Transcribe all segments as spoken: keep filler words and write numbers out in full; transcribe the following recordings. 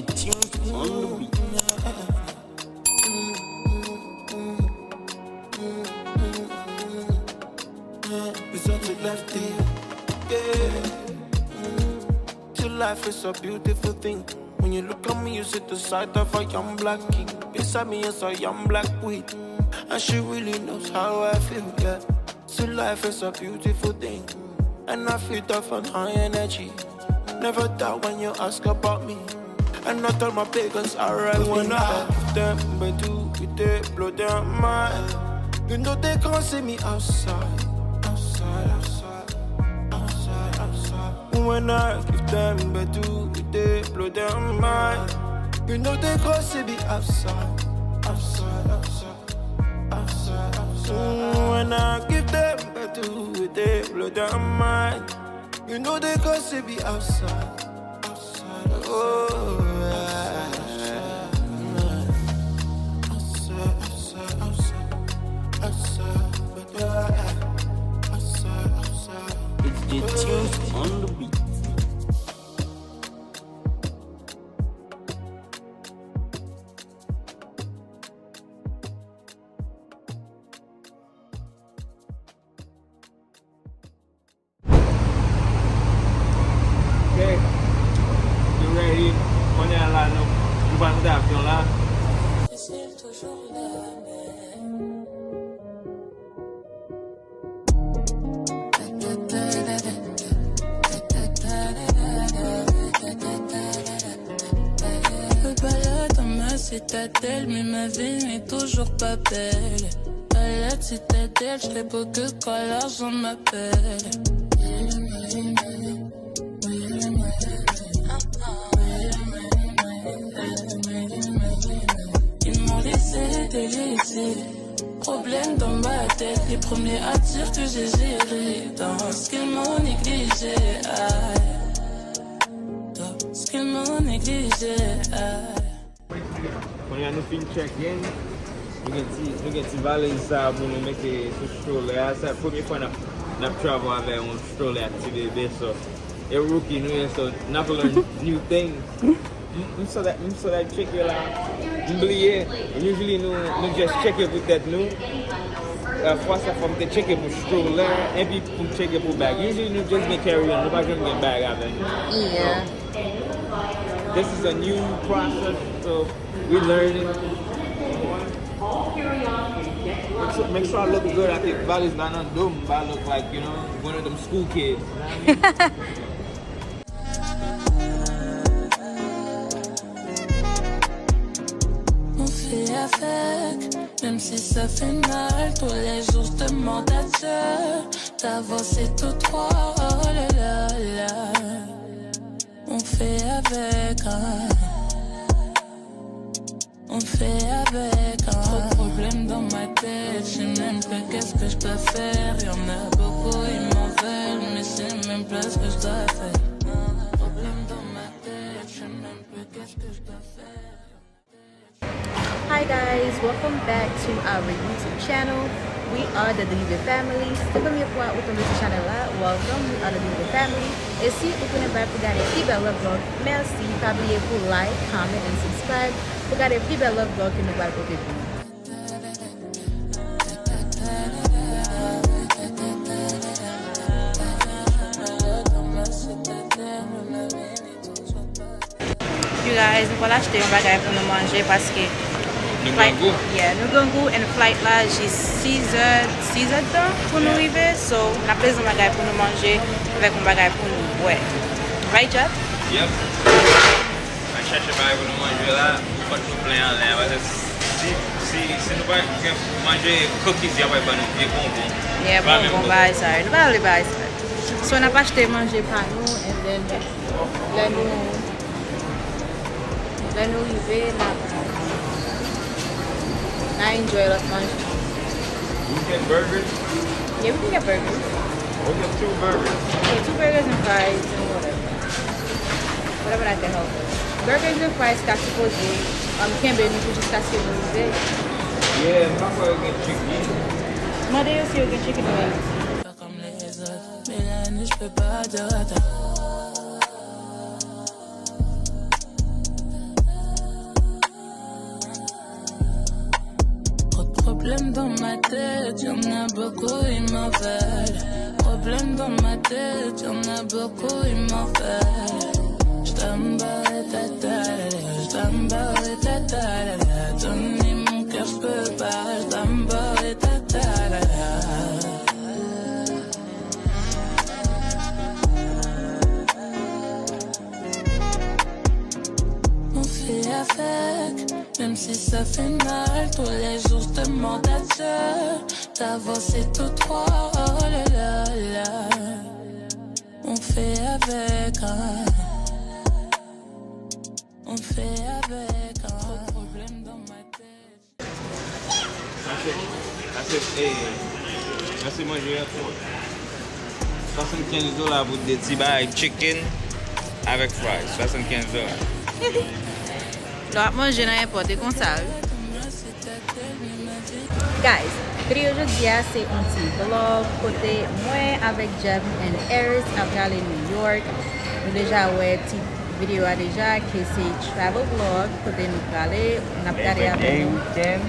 Tunes on the beat. It's such a left thing, yeah. To life is a beautiful thing. When you look at me, you see the sight of a young black king. Beside me is a young black queen, and she really knows how I feel, yeah. See, life is a beautiful thing, and I feed off on her energy. Never doubt when you ask about me, and not all my pagans are right. When I give them, but do you they blow their mind? You know they can't see me outside, outside, outside, outside, outside. When I give them, but do you they blow their mind? You know they can't see me outside, outside, outside. Outside, outside. When I give them back to the blow their mind. You know they go see me outside. Outside, oh, outside, outside, outside, outside, outside, but yeah, outside, outside. It's J Tunes on the beat. Ok. You ready? Kounye a la, nou, nou pral monte avyon la. Je peux pas la dans ma citadelle, mais ma vie n'est toujours pas belle. À la citadelle, je serai beau que quand l'argent m'appelle. Ils m'ont laissé délaissé. Problème dans ma tête, les premiers à dire que j'ai géré. Dans ce qu'ils m'ont négligé, aïe. Dans ce qu'ils m'ont négligé, aïe. Kounye a nou fin check in. Nou gen ti, nou gen ti valiz sa pou nou mete sou stroller a. Se premye fwa n ap, n ap travel avè yon stroller ak ti bebe, so. E rookie nou ye, so n ap learn new things. M, m so that, m so that check yo la. M bliye, usually nou, nou just checke pou tèt nou. Uh, fwa sa fò m te checke pou stroller, epi pou m checke pou bag. Usually nou just gen carry on, nou pa janm gen bag avè nou. Yeah. This is a new process, so we learning. Make sure, make sure I look good. I think valiz la nan do m, but I look like, you know, one of them school kids. You know what I mean? On fait avec, même si ça fait mal. Tous les jours, je demande à Dieu d'avancer tous trois. Oh là là là. On fait avec, hein. On fait avec, hein. Trop de problèmes dans ma tête. Je sais même plus qu'est-ce que je dois faire. Y en a beaucoup, ils m'en veulent, mais je sais même plus ce que je dois faire. Problème dans ma tête, je sais même plus qu'est-ce que je dois faire. Hi guys, welcome back to our YouTube channel. We are the Deliver Family. Se premye fwa ou tonbe sou channel la, welcome, we are the Deliver Family. E si ou konnen bay pou gade pi bèl love vlog, mèsi, pa bliye pou like, comment and subscribe pou gade pi bèl love vlog ke nou pral pote pou nou. You guys, nou pral achte yon bagay pou nou manje paske Nou grangou. Yeah, nou grangou and flight la jis sis è, sis è tan pou nou rive. So, n ap bezwen bagay pou nou manje avèk yon bagay pou nou bwè. Right, Jad? Yep. Al chèche bagay pou nou manje la, kont nou plen anlè a, paske si, si, si nou pa gen manje, kokizi ap ban nou vye bonbon. Yeah, Pa menm bonbon, kokizi. Bagay sa yo. Nou pa vle bagay sa yo. So, n ap achte manje pa nou, and then lè nou Lè nou rive, n ap, n a enjoy lòt manje. We get burgers. Yeah, we can get burgers. We'll get two burgers. Yeah, two burgers and fries and whatever. Whatever that can help us. Burgers and fries ka sipoze um, kenbe nou pou jiskaske nou rive. Yeah, m pa kwè yo gen chicken. Mande yo si yo gen chicken wings. Pas comme les autres, mais la nuit, je peux pas dire attends. Problèmes dans ma tête, y en a beaucoup, ils m'en veulent. Problèmes dans ma tête, y en a beaucoup, ils m'en veulent. Je t'aime pas, ta, ta, ta, ta, je t'aime pas, ta, ta, ta, ta. Donner mon cœur, je peux pas, je t'aime pas, ta, ta, ta, ta. On fait avec, même si ça fait mal. Tous les jours, je demande à Dieu d'avancer tout droit. Oh là là là. On fait avec, hein. On fait avec, hein. Trop de problèmes dans ma tête. Sa se, sa se, eh, sa se manje a tou. Swasannkenz dola pou de ti bagay chicken avèk fries. Swasannkenz dola. Lè w ap manje nan èpòt, e konsa, wi. Guys, videyo jodi a se yon ti vlog kote mwen avèk Jeff and Eris ap prale New York. Nou deja wè ti videyo a deja, ke se travel vlog, kote nou prale, n ap gade avè nou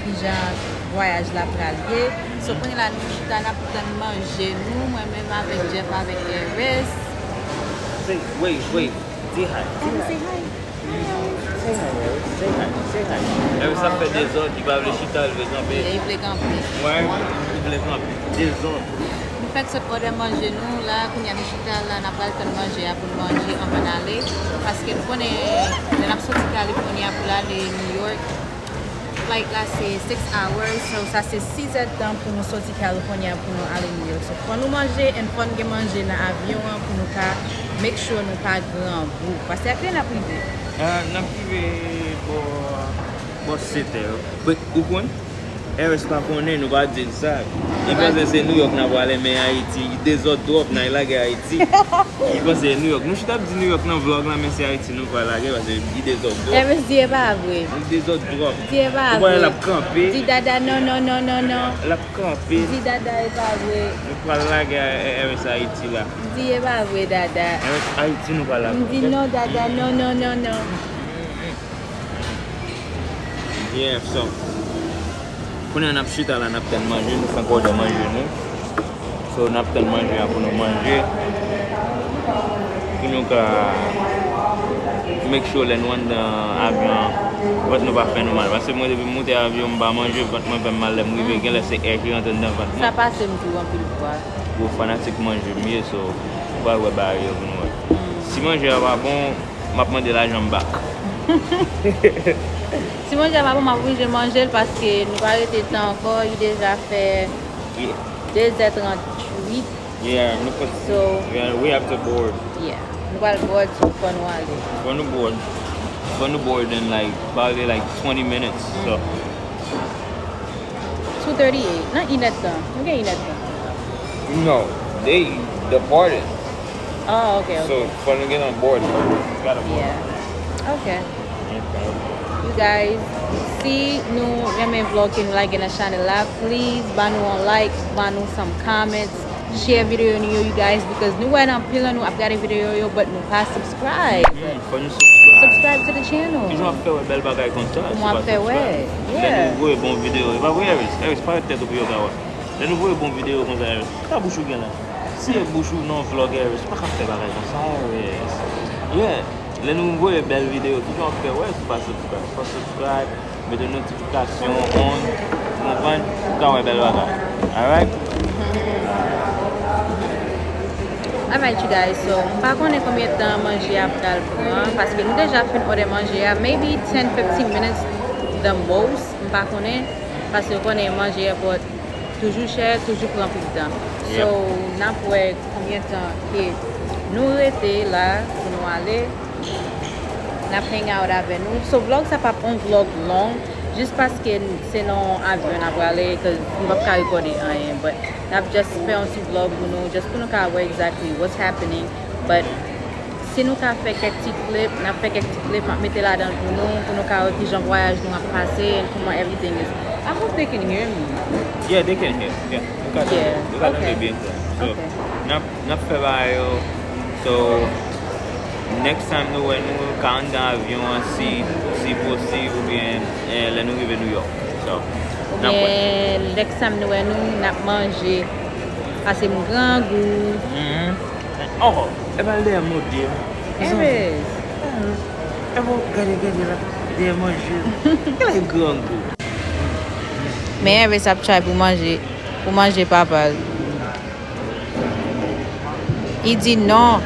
kijan vwayaj la pral ye. So, kounye la, nou chita, n ap tann manje nou, mwen menm avèk Jeff, avèk Eris. Say, wait, wait, say hi. Say hi. Say hi, Eris. Say hi, say hi. Eris ap fè dezòd, li pa vle chita, li vle kanpe. Li vle kanpe. Wè, li vle kanpe. Dezòd. Nou fèk sot òdè manje nou la, kounye a nou chita la, n ap pral tann manje a pou n manje anvan n ale. Paske nou konnen, lè n ap soti California pou n ale New York, flight la se six hours, so sa se sis èdtan pou nou soti California pou nou ale New York. So, fò nou manje, and fò n gen manje nan avyon an pou nou ka make sure nou pa grangou. Paske a kilè n ap rive? Ah, n ap rive bò, bò sèt è. But, ou konn? Eris pa konnen, nou pa di l sa. Li panse se New York n ap prale, men Ayiti, li dezòd twòp, n a lage Ayiti. Li panse se New York. Nou chita ap di New York nan vlog la, men se Ayiti nou pral lage, paske li dezòd twòp. Eris di e pa vre. Li dezòd twòp. Di e pa vre. Ou wè l ap kanpe. Di dada non, non, non, non, non. L ap kanpe. Di dada e pa vre. Nou pral lage Eris Ayiti la. Di e pa vre, dada. Eris Ayiti nou pral lage. M di non, dada, non, non, non, non. Yeah, so. Kounye a n ap chita la, n ap tann manje, nou fèk òdè manje nou. So, n ap tann manje a pou nou manje. Pou nou ka make sure lè nou anndan avyon an, vant nou pa fè nou mal. Paske mwen, depi m moute avyon, m pa manje, vant mwen fè m mal lè m rive. Genlè se air ki rantre anndan vant mwen. Sa pase m tou anpil fwa. Gwo fanatik manje m ye, so, nou pral wè bagay yo pou nou wè. Si manje a pa bon, m ap mande lajan m back. Si manje a pa bon, m ap oblije manje l paske nou pa rete tan ankò. Li deja fè Yeah. de zè tranntuit. Yeah, nou fè, So, yeah, we have to board. Yeah. Nou pral board, so fò nou ale. Fò nou board. Fò nou board in, like, probably, like, twenty minutes. So. Two thirty-eight. Nan inèdtan. Nou gen inèdtan. No, they departed. Oh, ok, ok. So, fò nou gen on board. Gotta board. Yeah. Ok. Ok. You guys, si nou renmen vlog ke nou lage nan channel la, please, ba nou on like, ba nou some comments, share videyo nou yo, you guys, because nou wè anpil nan nou ap gade videyo yo, but nou pa subscribe. Mm, fò nou subscribe. Subscribe to the channel. Kijan w ap fè wè bèl bagay konsa si w pa subscribe? Kijan w ap fè wè? Yeah. Lè nou voye bon videyo, e pa vre, Eris? Eris, parèt tèt ou pou yo ka wè. Lè nou voye bon videyo konsa, Eris, ki ka bouch ou gen la? Si e bouch ou nan vlog, Eris, ou pa ka fè bagay konsa, Eris. Yeah. Lè nou voye bèl videyo, kijan w ap fè wè si w pa subscribe? Fò subscribe, mete notifikasyon on, ou konprann, pou w ka wè bèl bagay. Alright? Alright, you guys, so, m pa konnen konbyen tan manje a pral pran, paske nou deja fin òdè manje a, maybe ten, fifteen minutes the most, m pa konnen, paske w konnen manje a pòt toujou chè, toujou pran pil tan. Yep. So, n ap wè konbyen tan ke nou rete la pou nou ale. N ap hang out avè nou. So, vlog sa p ap on vlog long, jis paske se nan yon avyon n ap prale, 'cause nou p ap ka rekòde anyen, but n ap just fè yon ti vlog pou nou, just pou nou ka wè exactly what's happening. But si nou ka fè kèk ti clip, n ap fè kèk ti clip, m ap mete ladan l pou nou, pou nou ka wè kijan vwayaj nou ap pase and kòman everything is. I hope they can hear me. Yeah, they can hear. Yeah, nou ka tande, Yeah, nou ka tande okay. byen klè. So, Okay. n ap, n ap fè bagay yo. So, next time nou wè nou ka anndan avyon an, si, si posib, oubyen, eh, lè nou rive New York. So, Lè sa m wè nou, n ap manje. Pase m grangou. Oh, e pa l dèyè mode. Eris. E pa gade, gade la, dèyè manje. Gade grangou. Men Eris ap try pou manje, pou manje papa l. Li di non.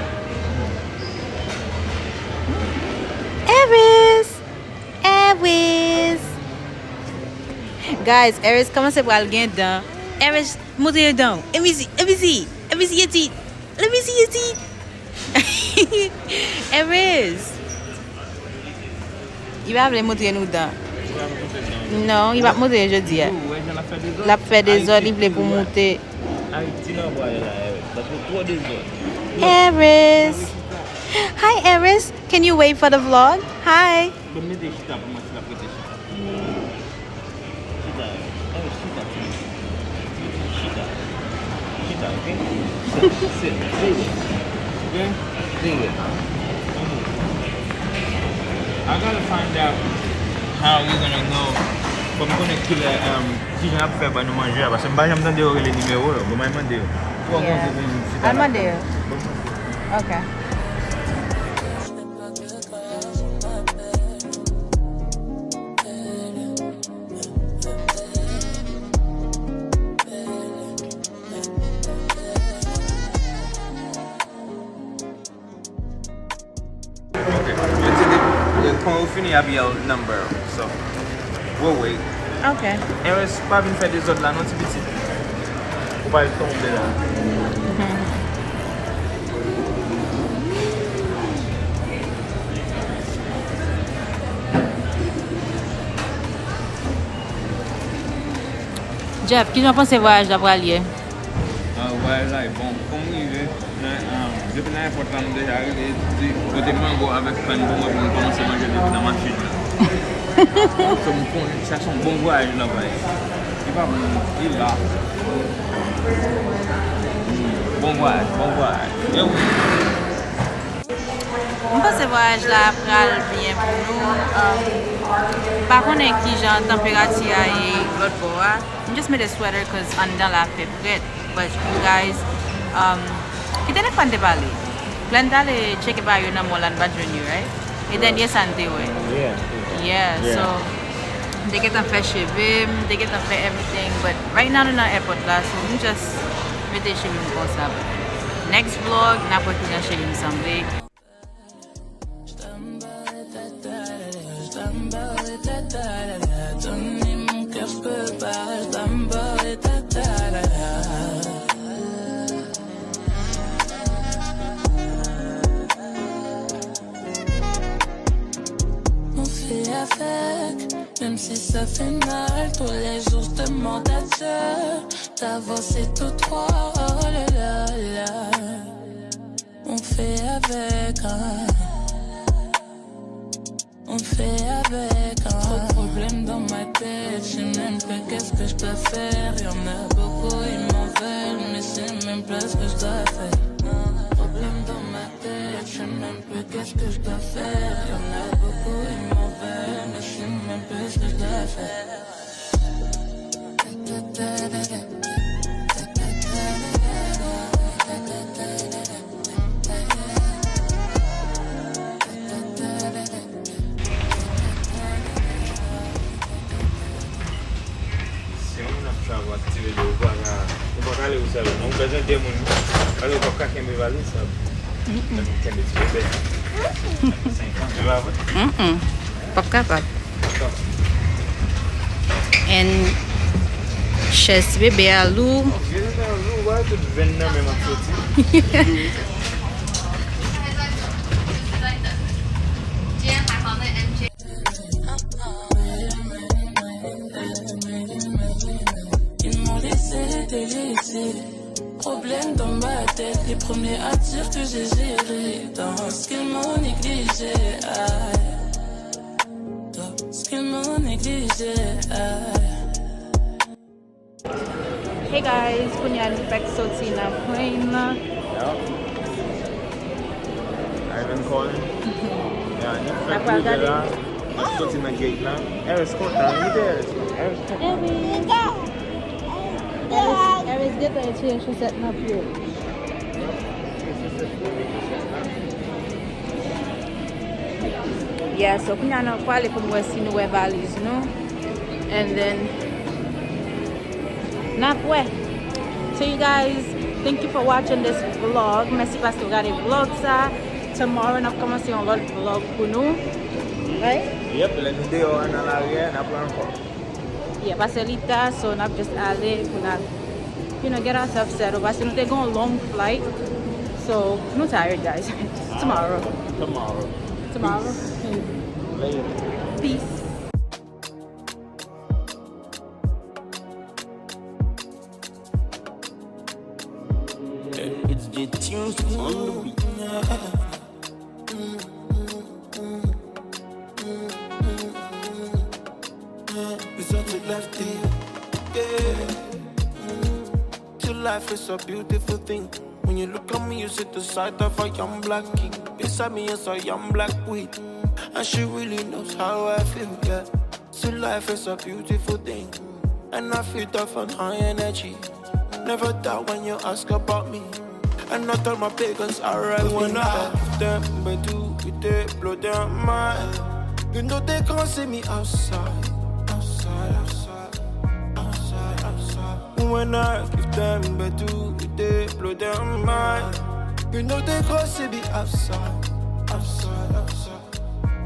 Eris! Eris! Guys, Eris kòmanse pral gen dan. Eris, montre yo dan w. Let me see, let me see, let me see your teeth. Let me see your teeth. Eris! Li pa vle montre nou dan. Non, li p ap montre yo jodi a. L ap fè dezòd, li vle pou monte. Eris! Hi, Eris! Can you wave for the vlog? Hi! Bon, mete chita pou mwen si l ap rete chita. Chita, chita, chita. Chita, chita, ok? Sit, sit, sit. Ok? Sit. I gotta find out how we gonna know. Fò m konnen kilè, um, kijan y ap fè ban nou manje a, paske m pa janm tande yo rele nimewo yo. Bon, m al mande yo. Fò m konn pou m chita la. Al mande yo. Ok. Ok. Yo di de, de, kan yo fini, y ap yell number. So, we'll wait. Ok. Eris, pa vin fè dezòd la non, ti pitit. Ou pral tonbe la. Jeff, kijan w panse vwayaj la pral ye? Ah, vwayaj la e bon. Kòm m rive nan, um, depi nan èpòt la, m deja rele, di, pote mango avèk kann pou mwen, pou m kòmanse manje depi nan machin la. So, m konnen sa se yon bon vwayaj la, bay. Li pa bon, li la. Mm, bon vwayaj, bon vwayaj. E wi. M panse vwayaj la pral byen pou nou. Um, m pa konnen kijan tanperati a ye lòt bò a. M just mete sweater 'cause anndan la fè frèt. But you guys, um, ki dènye fwa n te pale? Lè n t ale tcheke bagay yo nan mall la, n pa t jwenn yo, right? E dènye sa n te wè. Yeah, so, m te gentan fè cheve m, m te gentan fè everything, but right now nou nan airport la, so m just mete cheve m konsa. But next vlog, n ap wè kijan cheve m sanble. On fait avec, même si ça fait mal. Tous les jours, je demande à Dieu d'avancer tous trois. Oh là là là. On fait avec, hein. On fait avec, hein. Trop de problèmes dans ma tête, je sais même plus qu'est-ce que je dois faire. Y en a beaucoup, ils m'en veulent, mais je sais même plus ce que je dois faire. Problème dans ma tête, je sais même plus qu'est-ce que je dois faire. Y en a beaucoup, ils m'en veulent, mais je sais même plus ce que je dois faire. Si yon moun ap travel ak ti bebe, ou pa ka, ou pa ka ale ou sèl non. Ou bezwen de moun wi. Paske ou p ap ka kenbe valiz sa. Kenbe ti bebe. Senk an, e pa vre? Mm-mm. P ap kapab. And chèz ti bebe a lou. Vye bebe a lou, wè tout venn nan menm ap soti. Ils m'ont laissé délaissé. Problème dans ma tête, les premiers à dire que j'ai géré. Dans ce qu'ils m'ont négligé, aïe. Dans ce qu'ils m'ont négligé, aïe. Hey guys, kounye a nou fèk soti nan plane nan. Ivan calling. Yeah, nou fèk rive la. Nou soti nan gate la. Eris kontan, kite Eris. Eris, Eris, gentan retire chosèt nan pye l. Yeah, so kounye a n ap prale pou m wè si nou wè valiz nou. And then, n ap wè. So you guys, thank you for watching this vlog. Mèsi paske w gade vlog sa. Tomorrow, n ap kòmanse yon lòt vlog pou nou. Right? Yep, lè nou deyò a nan lari a, n ap wè ankò. Yeah, pase li ta, so n ap just ale pou n al, you know, get ourselves settled. Paske nou te gen yon long flight. So, nou tired, guys. Tomorrow. Tomorrow. Tomorrow. Later. Peace. It's J Tunes on the beat. It's such a lefty. Yeah. To life is a beautiful thing. When you look at me, you see the sight of a young black king. Beside me is a young black queen. And she really knows how I feel, yeah. See, life is a beautiful thing. And I feed off on high energy. Never doubt when you ask about me. And not all my pagans are right. When I give them, but do it, they blow their mind. You know they can't see me outside, outside, outside, outside, outside. When I give them, but do it, they blow their mind. You know they can't see me outside, outside, outside.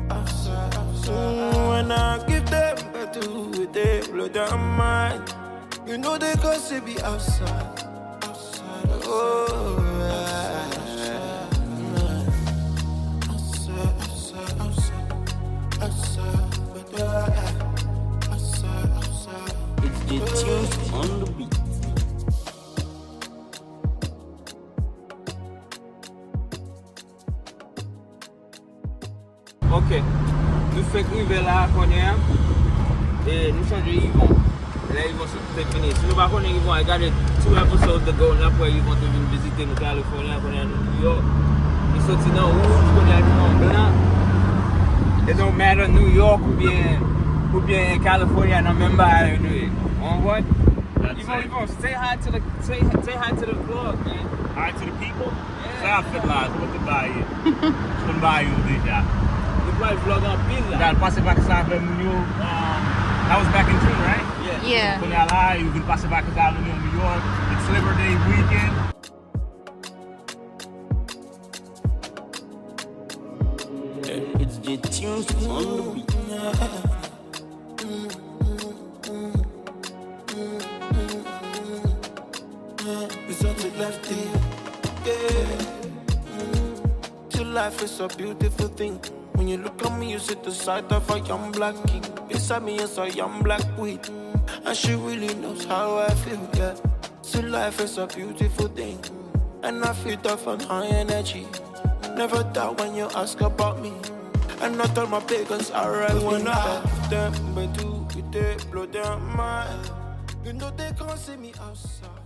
Outside, outside. When I give them battle, they blow their mind. You know they go see me outside. Outside, outside, outside, outside, outside, outside, outside, outside, outside. It's the tunes on the beat. Ok. Nou fenk rive la kounye a. E nou chanje Yvon. Lè Yvon sot te vini. Si nou pa konnen Yvon, al gade two episodes ago, n ap wè Yvon te vin vizite nou California, kounye a nou New York. Nou soti nan wouj, kounye a nou nan blan. It don't matter New York oubyen, oubyen California, nan menm bagay nou ye. Ou konprann? Yvon, Yvon, say hi to the, say, say hi to the vlog, man. Hi to the people. Sa y ap fèt la? Kòman tout bagay ye? Ou konn bagay yo deja. Nou pral vlog anpil la. Gad, pase vakans la avè moun yo. Um, that was back in June, right? Yeah. Yeah. Kounye a la, yo vin pase vakans la avè nou an New York. It's Labor Day weekend. It's J Tunes on the beat. It's such a lefty. Yeah. To life is a beautiful thing. When you look at me, you see the sight of a young black king. Beside me is a young black queen. And she really knows how I feel, yeah. See, life is a beautiful thing. And I feed off on high energy. Never doubt when you ask about me. And not all my pagans are right. When I give them, but do it, they blow their mind. You know they can't see me outside.